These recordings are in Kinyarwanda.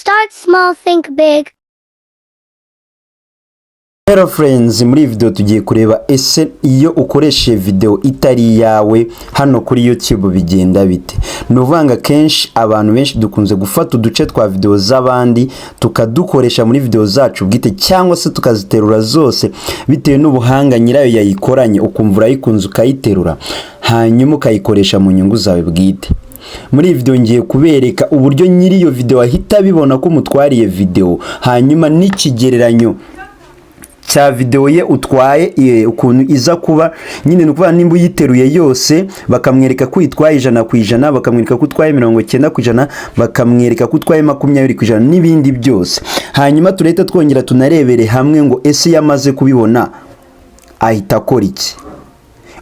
Start small, think big. Hello friends, muri iyi video tugiye kureba: ese iyo ukoresheje video itari iyawe hano kuri YouTube bigenda bite? Ni ukuvuga ngo akenshi abantu benshi dukunze gufata uduce twa video z'abandi tukadukoresha muri video zacu bwite, cyangwa se tukaziterura zose bitewe n'ubuhanga nyirayo yayikoranye, ukumva urayikunze ukayiterura, hanyuma ukayikoresha mu nyungu zawe bwite. Muri iyi video ngiye kubereka uburyo nyiri iyo video ahita abibona ko umutwariye video, hanyuma n'ikigereranyo cya video ye utwaye ukuntu iza kuba nyine. Ni ukuvuga nimba uyiteruye yose, bakamwereka ko uyitwaye 100%, bakamwereka ko utwaye 90%, bakamwereka ko utwaye 20% n'ibindi byose. Hanyuma turahita twongera tunarebere hamwe ngo ese iyo amaze kubibona ahita akora iki?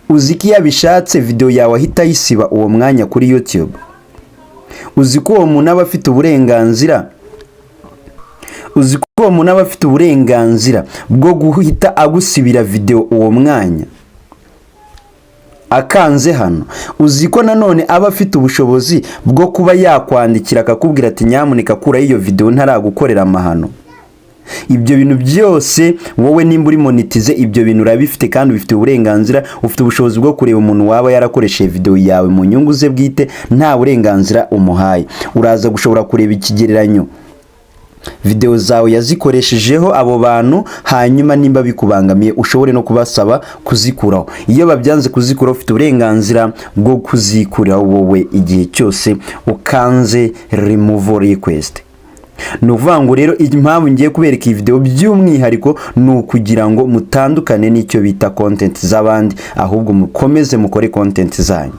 Uzi ko iyo abishatse video yawe ahita ayisiba uwo mwanya kuri YouTube? Uzi ko uwo muntu aba afite uburenganzira? Uzi ko uwo muntu aba afite uburenganzira bwo guhita agusibira video uwo mwanya akanze hano? Uzi ko nanone aba afite ubushobozi bwo kuba yakwandikira akakubwira ati: "Nyamuneka kuraho iyo video ntaragukorera amahano"? Ibyo bintu byose, wowe nimba uri monetize, ibyo bintu urabifite kandi ubifite uburenganzira. Ufite ubushobozi bwo kureba umuntu waba yarakoresheje video yawe mu nyungu ze bwite nta burenganzira umuhaye. Uraza gushobora kureba ikigereranyo video zawe yazikoreshejeho abo bantu, hanyuma nimba bikubangamiye ushobore no kubasaba kuzikuraho. Iyo babyanze kuzikuraho, ufite uburenganzira bwo kuzikuraho wowe igihe cyose ukanze remove request. Ni ukuvuga ngo rero impamvu ngiye kubereka iyi video by'umwihariko ni ukugira ngo mutandukane n'icyo bita content z'abandi, ahubwo mukomeze mukore content zanyu.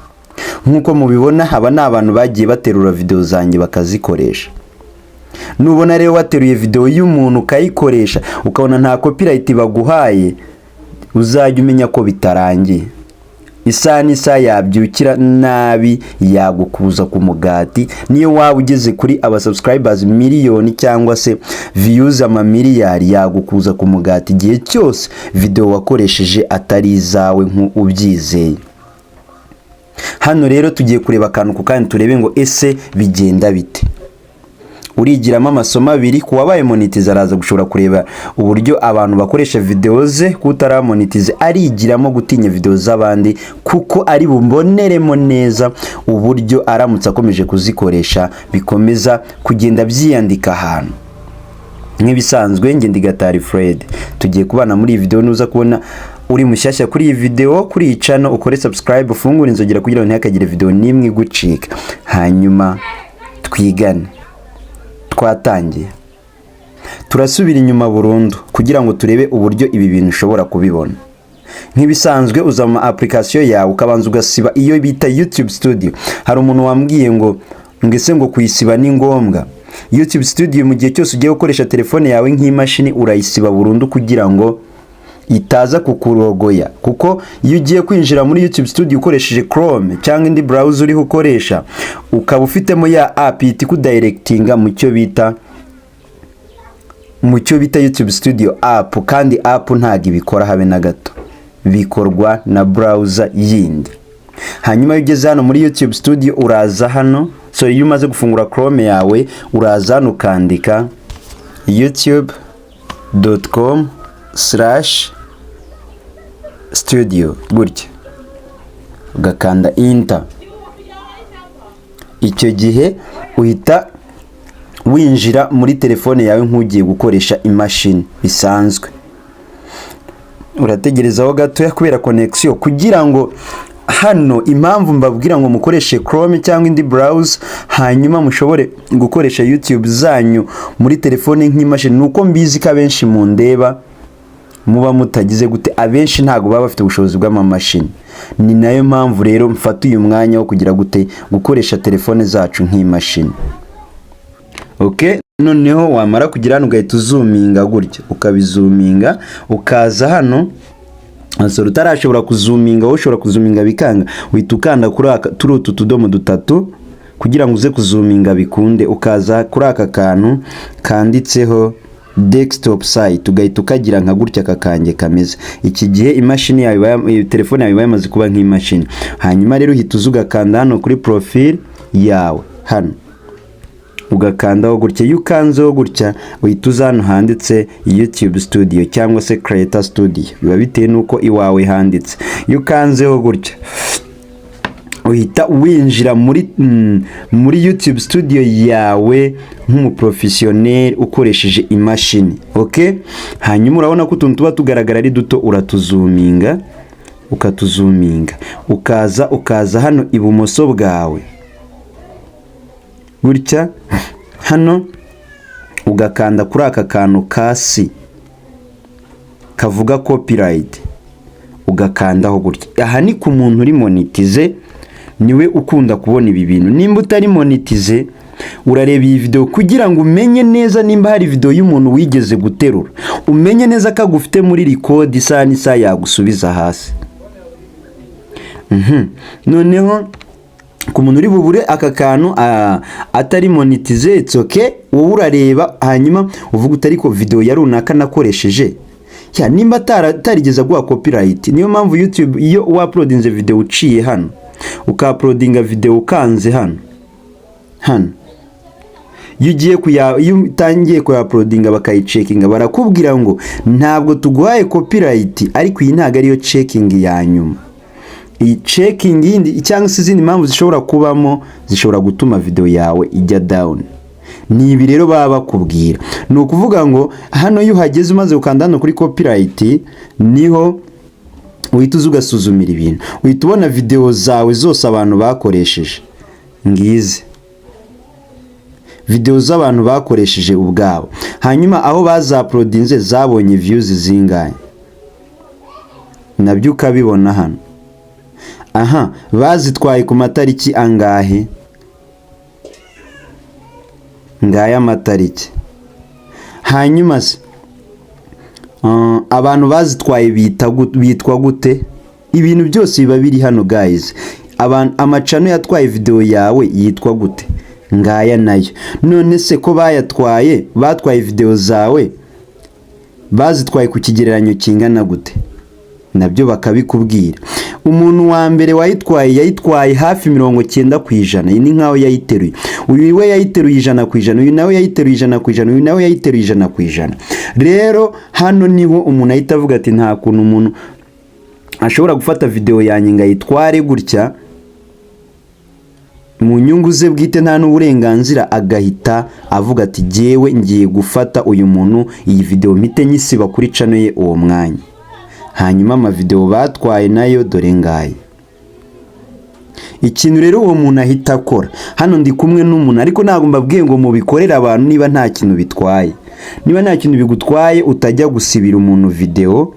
Nk'uko mubibona, aba ni abantu bagiye baterura video zanjye bakazikoresha. Nubona rero wateruye video y'umuntu ukayikoresha, ukabona nta copyright baguhaye, uzajya umenya ko bitarangiye. Isaha n'isaha yabyukira nabi yagukuza ku mugati, niyo waba ugeze kuri aba subscribers miliyoni cyangwa se views amamiliyari, yagukuza ku mugati igihe cyose video wakoresheje atari izawe nk'ubyizeye. Hano rero tugiye kureba akantu ku kandi, turebe ngo ese bigenda bite. Urigiramo amasomo abiri: ku wabaye monetize araza gushobora kureba uburyo abantu bakoresha video ze, ku utaramonetize arigiramo gutinya video z'abandi, kuko ari bumboneremo neza uburyo aramutse akomeje kuzikoresha bikomeza kugenda byiyandika ahantu. Nk'ibisanzwe, njye ndi Gatari Fred, tugiye kubana muri iyi video. Nuza kubona uri mushyashya kuri iyi video, kuri iyi channel, ukore subscribe, ufungure inzogera kugira ngo ntihakagire video n'imwe igucika, hanyuma twigane. Twatangiye, turasubira inyuma burundu kugira ngo turebe uburyo ibi bintu ushobora kubibona. Nk'ibisanzwe, uza mu application yawe ukabanza ugasiba iyo bita YouTube Studio. Hari umuntu wambwiye ngo ese ngo kuyisiba ni ngombwa? YouTube Studio, mu gihe cyose ugiye gukoresha telefone yawe nk'imashini, urayisiba burundu kugira ngo itaza kukurogoya, kuko iyo ugiye kwinjira muri YouTube Studio ukoresheje Chrome cyangwa indi browser uriho ukoresha, ukaba ufitemo ya app, ihita ikudirectinga mu cyo bita YouTube Studio app, kandi app ntabwo ibikora habe na gato, bikorwa na browser yindi. Hanyuma iyo ugeze hano muri YouTube Studio, uraza hano, so iyo umaze gufungura Chrome yawe, uraza hano ukandika youtube.com/studio gutya, ugakanda enter. Icyo gihe uhita winjira muri telefone yawe nk'ugiye gukoresha imashini bisanzwe. Urategerezaho gatoya kubera connection. Kugira ngo hano, impamvu mbabwira ngo mukoreshe Chrome cyangwa indi browser, hanyuma mushobore gukoresha YouTube zanyu muri telefone nk'imashini, ni uko mbizi ko abenshi mundeba muba mutagize gute, abenshi ntabwo baba bafite ubushobozi bw'amamashini. Ni nayo mpamvu rero mfata uyu mwanya wo kugira gute, gukoresha telefone zacu nk'imashini. Ok, noneho wamara kugira hano, ugahita uzoominga gutya, ukabizoominga, ukaza hano. Sore, utarashobora kuzoominga, wowe ushobora kuzoominga bikanga, uhita ukanda kuri turi utu tudomo dutatu kugira ngo uze kuzoominga bikunde, ukaza kuri aka kantu kanditseho desktop site, ugahita ukagira nka gutya aka kanjye kameze. Iki gihe imashini yawe, telefone yawe iba yamaze kuba nk'imashini. Hanyuma rero uhita uza ugakanda hano kuri profile yawe hano. Ugakandaho gutya. Iyo ukanzeho gutya, uhita uza hano handitse YouTube Studio cyangwa se Creator Studio, biba bitewe n'uko iwawe handitse. Iyo ukanzeho gutya, uhita winjira muri YouTube Studio yawe nk'umuprofessional ukoresheje imashini. Okay, hanyuma urabona ko utuntu tuba tugaragara ari duto. Uratuzoominga, ukatuzoominga, ukaza hano ibumoso bwawe gutya, hano ugakanda kuri aka kantu ka C kavuga copyright, ugakandaho gutya. Aha ni ku muntu uri monetize, niwe ukunda kubona ibi bintu. Nimba utari monetize, urareba iyi video kugira ngo umenye neza nimba hari video y'umuntu wigeze guterura, umenye neza ko agufite muri record, isaha n'isaha yagusubiza hasi. Noneho ku muntu uri bubure aka kantu atari monetize, it's okay. Wowe urareba, hanyuma uvuga uti: "Ariko video ya runaka nakoresheje ya nimba atarigeze aguha copyright." Niyo mpamvu YouTube, iyo wauploadinze video uciye hano, ukauploadinga video ukanze hano, iyo utangiye kuyauploadinga bakayicheckinga, barakubwira ngo ntabwo tuguhaye copyright, ariko iyi ntabwo ariyo checking ya nyuma. Iyi checking yindi cyangwa se izindi mpamvu zishobora kubamo zishobora gutuma video yawe ijya down. Ni ibi rero baba bakubwira. Ni ukuvuga ngo hano iyo uhageze, umaze gukanda hano kuri copyright, niho uhita uza ugasuzumira ibintu. Uhita ubona video zawe zose abantu bakoresheje. Ngizi video z'abantu bakoresheje ubwabo, hanyuma aho bazauploadinze zabonye views zingahe, nabyo ukabibona hano. Aha bazitwaye ku matariki angahe? Ngaya amatariki. Hanyuma se abantu bazitwaye bitwa gute? Ibintu byose biba biri hano, guys. Amachannel yatwaye video yawe yitwa gute? Ngaya nayo. None se ko bayatwaye, batwaye video zawe, bazitwaye ku kigereranyo kingana gute? Nabyo bakabikubwira. Umuntu wa mbere wayitwaye yayitwaye hafi 90%, iyi ni nkaho yayiteruye. Uyu we yayiteruye 100%, uyu nawe yayiteruye 100%, uyu nawe yayiteruye 100%. Rero hano niho umuntu ahita avuga ati: "Nta kuntu umuntu ashobora gufata video yanjye ngo ayitware gutya mu nyungu ze bwite, nta n'uburenganzira." Agahita avuga ati: "Jyewe ngiye gufata uyu muntu, iyi video mpite nyisiba kuri channel ye uwo mwanya." Hanyuma amavideo batwaye nayo dore ngaye. Ikintu rero uwo muntu ahita akora hano, ndi kumwe n'umuntu, ariko ntabwo mbabwiye ngo mubikorere abantu niba nta kintu bitwaye. Niba nta kintu bigutwaye, utajya gusibira umuntu video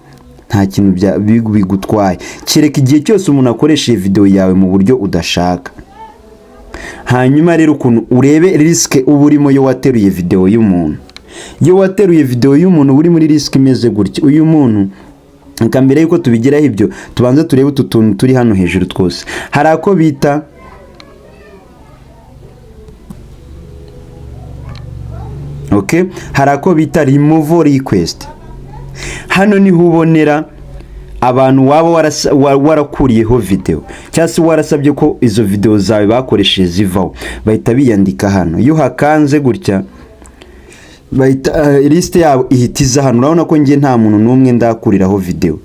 nta kintu bigutwaye, kereka igihe cyose umuntu akoresheje video yawe mu buryo udashaka. Hanyuma rero ukuntu urebe risk uba urimo iyo wateruye video y'umuntu. Iyo wateruye video y'umuntu, uri muri risk imeze gutya. Uyu muntu, reka mbere yuko tubigeraho ibyo, tubanze turebe utu tuntu turi hano hejuru twose. Hari ako bita, okay, hari ako bita removal request. Hano niho ubonera abantu waba warakuriyeho video cyangwa se warasabye ko izo video zawe bakoresheje zivaho, bahita biyandika hano. Iyo uhakanze gutya, bahita liste yabo ihita iza hano. Urabona ko njye nta muntu n'umwe ndakuriraho video.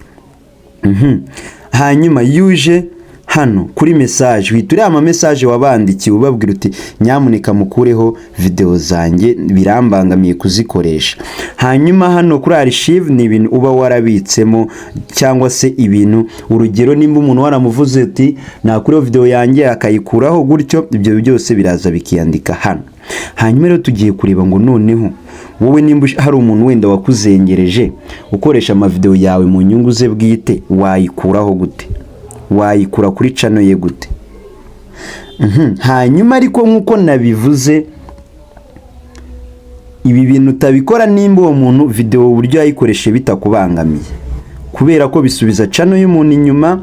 Hanyuma iyo uje hano kuri message, uhita ureba ama message wabandikiye ubabwira uti: "Nyamuneka mukureho video zanjye, birambangamiye kuzikoresha." Hanyuma hano kuri archive ni ibintu uba warabitsemo cyangwa se ibintu, urugero nimba umuntu waramuvuze uti: "Nakureho video yanjye," akayikuraho gutyo, ibyo byose biraza bikiyandika hano. Hanyuma rero tugiye kureba ngo noneho wowe nimba hari umuntu wenda wakuzengereje ukoresha amavideo yawe mu nyungu ze bwite, wayikuraho gute? Wayikura kuri channel ye gute? Hanyuma ariko nk'uko nabivuze, ibi bintu utabikora nimba uwo muntu video uburyo yayikoresheje bitakubangamiye, kubera ko bisubiza channel y'umuntu inyuma.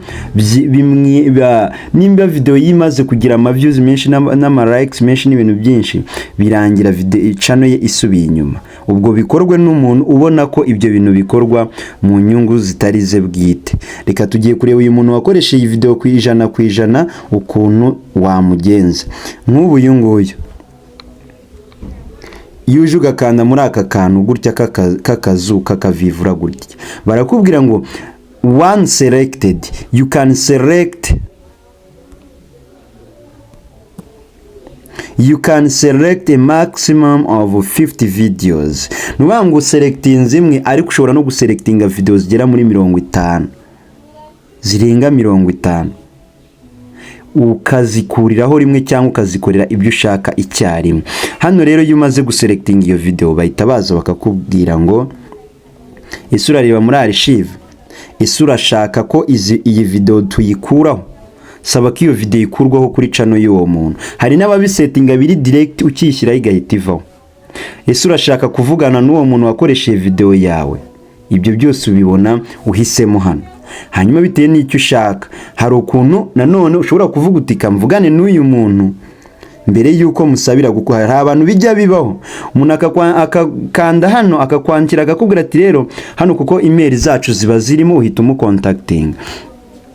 Nimba video yimaze kugira ama views menshi n'ama likes menshi n'ibintu byinshi, birangira video channel ye isubiye inyuma. Ubwo bikorwe n'umuntu ubona ko ibyo bintu bikorwa mu nyungu zitari ze bwite. Reka tugiye kureba uyu muntu wakoresheje iyi video ku 100% ukuntu wamugenza. Nk'ubu uyu nguyu Iyo uje ugakanda muri aka kantu gutya k'akazu kakavivura gutya, barakubwira ngo "Once selected, you can select a maximum of 50 videos." Ni ukuvuga ngo selectinze imwe, ariko ushobora no guselectinga video zigera muri 50, zirenga 50, ukazikuriraho rimwe cyangwa ukazikorera ibyo ushaka icyarimwe. Hano rero, iyo umaze guselectinga iyo video, bahita baza bakakubwira ngo: "Ese urareba muri archive? Ese urashaka ko iyi video tuyikuraho?" Saba ko iyo video ikurwaho kuri channel y'uwo muntu. Hari n'ababisetinga biri direct, ukiyishyiraho igahita ivaho. Ese urashaka kuvugana n'uwo muntu wakoresheje video yawe? Ibyo byose ubibona uhisemo hano. Hanyuma bitewe n'icyo ushaka, hari ukuntu nanone ushobora kuvuga uti: "Mvugane n'uyu muntu mbere y'uko musabira gukora." Hari abantu bijya bibaho, umuntu akakanda hano, akakwandikira, akakubwira ati: "Rero hano kuko email zacu ziba zirimo," uhita umucontactinga,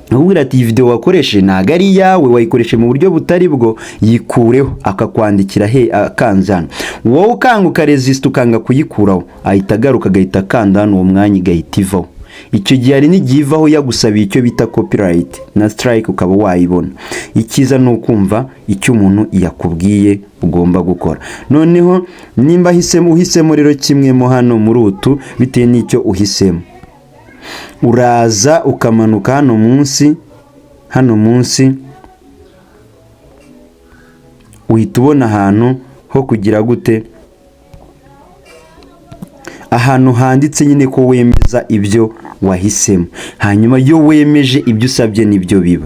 akubwira ati: "Iyi video wakoresheje ntabwo ari iyawe, wayikoresheje mu buryo butari bwo, yikureho." Akakwandikira he akanze hano, wowe ukanga, ukaresista, ukanga kuyikuraho, ahita agaruka agahita akanda hano, uwo mwanya igahita ivaho. Icyo gihe hari n'igihe ivaho yagusabiye icyo bita copyright na strike, ukaba wayibona. Icyiza ni ukumva icyo umuntu yakubwiye ugomba gukora. Noneho nimba ahisemo, uhisemo rero kimwe mo hano muri utu, bitewe n'icyo uhisemo, uraza ukamanuka hano munsi, uhita ubona ahantu ho kugira gute, ahantu handitse nyine ko wemeza ibyo wahisemo. Hanyuma iyo wemeje ibyo usabye, nibyo biba.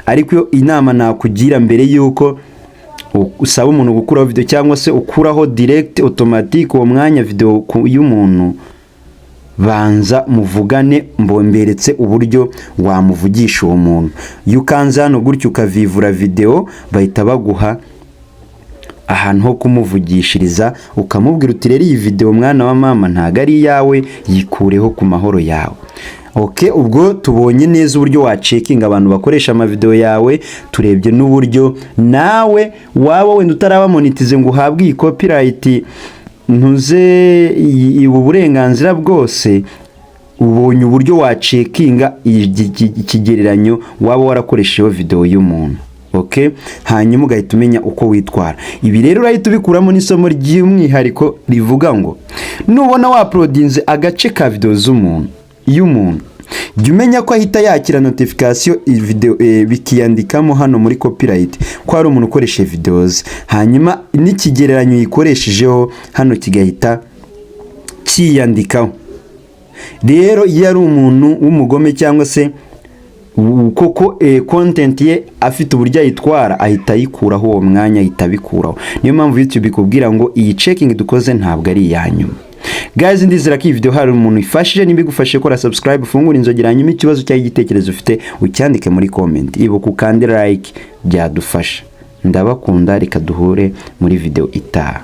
Ariko inama nakugira, mbere y'uko usaba umuntu gukuraho video cyangwa se ukuraho direct automatic uwo mwanya video y'umuntu, banza muvugane. Mbomberetse uburyo wamuvugisha uwo muntu. Iyo ukanze hano gutyo ukavivura video, bahita baguha ahantu ho kumuvugishiriza, ukamubwira uti: "Rero iyi video, mwana wa mama, ntabwo ari iyawe, yikureho ku mahoro yawe." OK, ubwo tubonye neza uburyo wacheckinga abantu bakoresha amavideo yawe, turebye n'uburyo nawe waba wenda utaraba monetize ngo uhabwe iyi copyright, ntuze ubu burenganzira bwose. Ubonye uburyo wacheckinga ikigereranyo waba warakoreshejeho video y'umuntu. OK, hanyuma ugahita umenya uko witwara. Ibi rero urahita ubikuramo n'isomo ry'umwihariko rivuga ngo nubona wauploadinze agace ka video z'umuntu y'umuntu, jya umenya ko ahita yakira notification, video bikiyandikamo hano muri copyright ko hari umuntu ukoresha videos, hanyuma n'ikigereranyo uyikoreshejeho hano kigahita cyiyandikaho. Rero iyo ari umuntu w'umugome cyangwa se koko content ye afite uburyo ayitwara, ahita ayikuraho uwo mwanya, ahita abikuraho. Niyo mpamvu YouTube ikubwira ngo iyi checking dukoze ntabwo ari iya nyuma. Guys, ndizera ko iyi video hari umuntu ifashije. Nimba igufashije, kora subscribe, ufungure inzogera, hanyuma ikibazo cyangwa igitekerezo ufite ucyandike muri comment. Ibuka ukande like, byadufasha. Ndabakunda, reka duhure muri video itaha.